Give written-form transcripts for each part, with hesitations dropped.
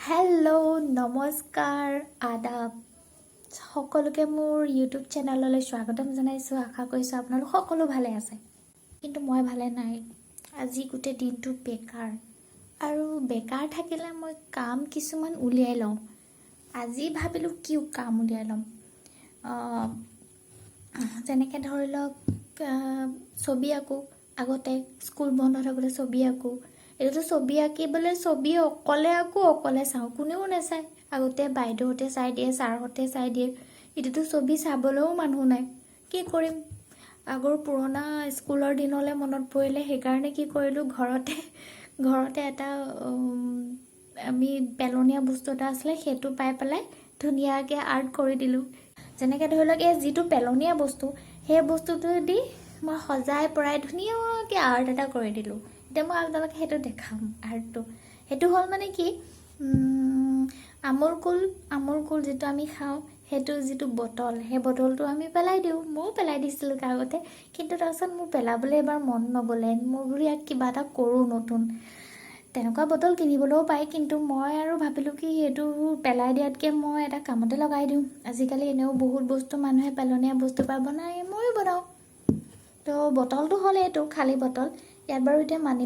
Hello', নমস্কাৰ, আদাব। সকলোকে মোৰ ইউটিউব চেনেললৈ স্বাগতম জনাইছোঁ। আশা কৰিছোঁ আপোনালোক সকলো ভালে আছে, কিন্তু মই ভালে নাই। আজি গোটেই দিনটো বেকাৰ আৰু বেকাৰ থাকিলে মই কাম কিছুমান উলিয়াই লওঁ। আজি ভাবিলোঁ কি কাম উলিয়াই ল'ম? যেনেকৈ ধৰি লওক, ছবি আঁকো। আগতে স্কুল বন্ধ থাকোঁতে ছবি আঁকো। এতিয়াতো ছবি আঁকিবলৈ ছবি অকলে আঁকো, অকলে চাওঁ, কোনেও নাচায়। আগতে বাইদেউহঁতে চাই দিয়ে, ছাৰহঁতে চাই দিয়ে। এতিয়াতো ছবি চাবলৈও মানুহ নাই। কি কৰিম? আগৰ পুৰণা স্কুলৰ দিনলৈ মনত পৰিলে। সেইকাৰণে কি কৰিলোঁ, ঘৰতে ঘৰতে এটা আমি পেলনীয়া বস্তু এটা আছিলে, সেইটো পাই পেলাই ধুনীয়াকৈ আৰ্ট কৰি দিলোঁ। যেনেকৈ ধৰি লওক, এই যিটো পেলনীয়া বস্তু, সেই বস্তুটো দি মই সজাই পৰাই ধুনীয়াকৈ আৰ্ট এটা কৰি দিলোঁ। এতিয়া মই আপোনালোকে সেইটো দেখাম আৰ্টটো। সেইটো হ'ল মানে কি, আমুল কুল, আমুল কুল যিটো আমি খাওঁ, সেইটো যিটো বটল, সেই বটলটো আমি পেলাই দিওঁ। ময়ো পেলাই দিছিলোঁ আগতে, কিন্তু তাৰপিছত মোৰ পেলাবলৈ এবাৰ মন নগ'লে। মই বোলো ইয়াক কিবা এটা কৰোঁ। নতুন তেনেকুৱা বটল কিনিবলৈও পায়, কিন্তু মই আৰু ভাবিলোঁ কি সেইটো পেলাই দিয়াতকৈ মই এটা কামতে লগাই দিওঁ। আজিকালি এনেও বহুত বস্তু মানুহে পেলনীয়া বস্তুৰ পৰা বনায়, ময়ো বনাওঁ। তো বটলটো হ'ল এইটো খালী বটল। ইয়াত বাৰু এতিয়া মানি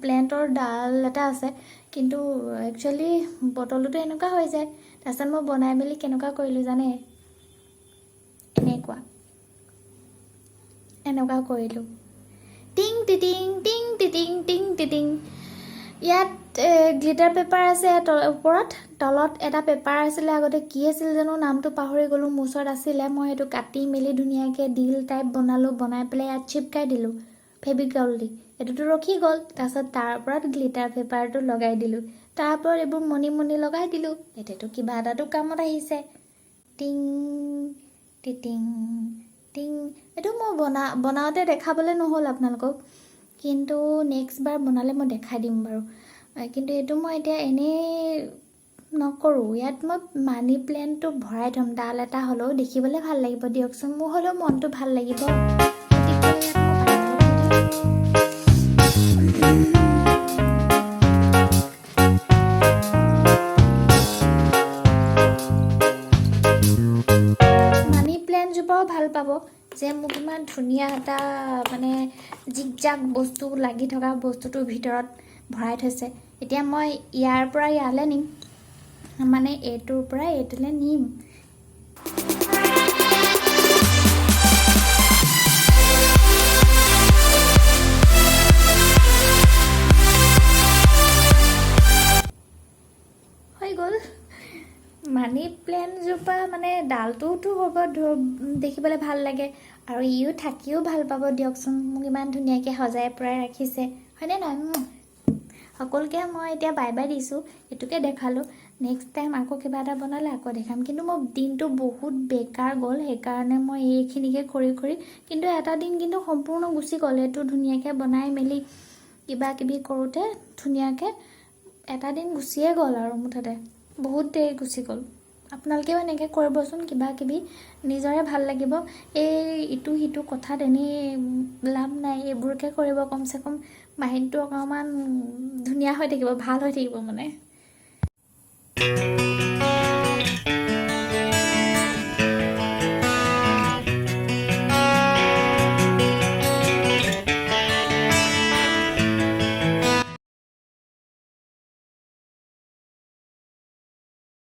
প্লেণ্টৰ ডাল এটা আছে, কিন্তু একচুৱেলি বটলটোতো এনেকুৱা হৈ যায়। তাৰপিছত মই বনাই মেলি কেনেকুৱা কৰিলোঁ জানে? এনেকুৱা এনেকুৱা কৰিলোঁ। টিং টিটিং টিং টিটিং টিং টিটিং। ইয়াত গ্লিটাৰ পেপাৰ আছে ওপৰত, তলত এটা পেপাৰ আছিলে আগতে, কি আছিল জানো, নামটো পাহৰি গ'লোঁ। মোৰ ওচৰত আছিলে, মই সেইটো কাটি মেলি ধুনীয়াকৈ দিল টাইপ বনালোঁ। বনাই পেলাই ইয়াত চিপকাই দিলোঁ ফেবিকল দি। এইটোতো ৰখি গ'ল। তাৰপিছত তাৰ ওপৰত গ্লিটাৰ পেপাৰটো লগাই দিলোঁ, তাৰ ওপৰত এইবোৰ মণি মণি লগাই দিলোঁ। এতিয়াতো কিবা এটাতো কামত আহিছে। টিং টিটিং টিং। এইটো মই বনাওঁতে দেখাবলৈ নহ'ল আপোনালোকক, কিন্তু নেক্সট বাৰ বনালে মই দেখাই দিম বাৰু। কিন্তু এইটো মই এতিয়া এনেই নকৰোঁ। ইয়াত মই মানি প্লেণ্টটো ভৰাই থ'ম। ডাল এটা হ'লেও দেখিবলৈ ভাল লাগিব দিয়কচোন, মোৰ হ'লেও মনটো ভাল লাগিব। গতিকে ইয়াত মই পানী অলপ দি দিম। মানি প্লেণ্টজোপাও ভাল পাব যে মোক ইমান ধুনীয়া এটা মানে জিক জাক বস্তু লাগি থকা বস্তুটোৰ ভিতৰত ভৰাই থৈছে। এতিয়া মই ইয়াৰ পৰা ইয়ালৈ নিম, মানে এইটোৰ পৰা এইটোলৈ নিম। হৈ গ'ল। মানি প্লেণ্টজোপা মানে ডালটোতো হ'ব দেখিবলৈ ভাল লাগে আৰু ইও থাকিও ভাল পাব দিয়কচোন। মোক ইমান ধুনীয়াকৈ সজাই পৰাই ৰাখিছে, হয়নে নহয়? সকলোকে মই এতিয়া বাই বাই দিছোঁ। এইটোকে দেখালোঁ। নেক্সট টাইম আকৌ কিবা এটা বনালে আকৌ দেখাম। কিন্তু মোৰ দিনটো বহুত বেকাৰ গ'ল, সেইকাৰণে মই এইখিনিকে কৰি কৰি কিন্তু এটা দিন কিন্তু সম্পূৰ্ণ গুচি গ'ল। এইটো ধুনীয়াকৈ বনাই মেলি কিবা কিবি কৰোঁতে ধুনীয়াকৈ এটা দিন গুচিয়ে গ'ল আৰু মুঠতে বহুত দেৰি গুচি গ'ল। আপোনালোকেও এনেকৈ কৰিবচোন কিবা কিবি, নিজৰে ভাল লাগিব। এই ইটো সিটো কথাত এনেই লাভ নাই, এইবোৰকে কৰিব, কমচে কম মাইণ্ডটো অকণমান ধুনীয়া হৈ থাকিব, ভাল হৈ থাকিব মানে।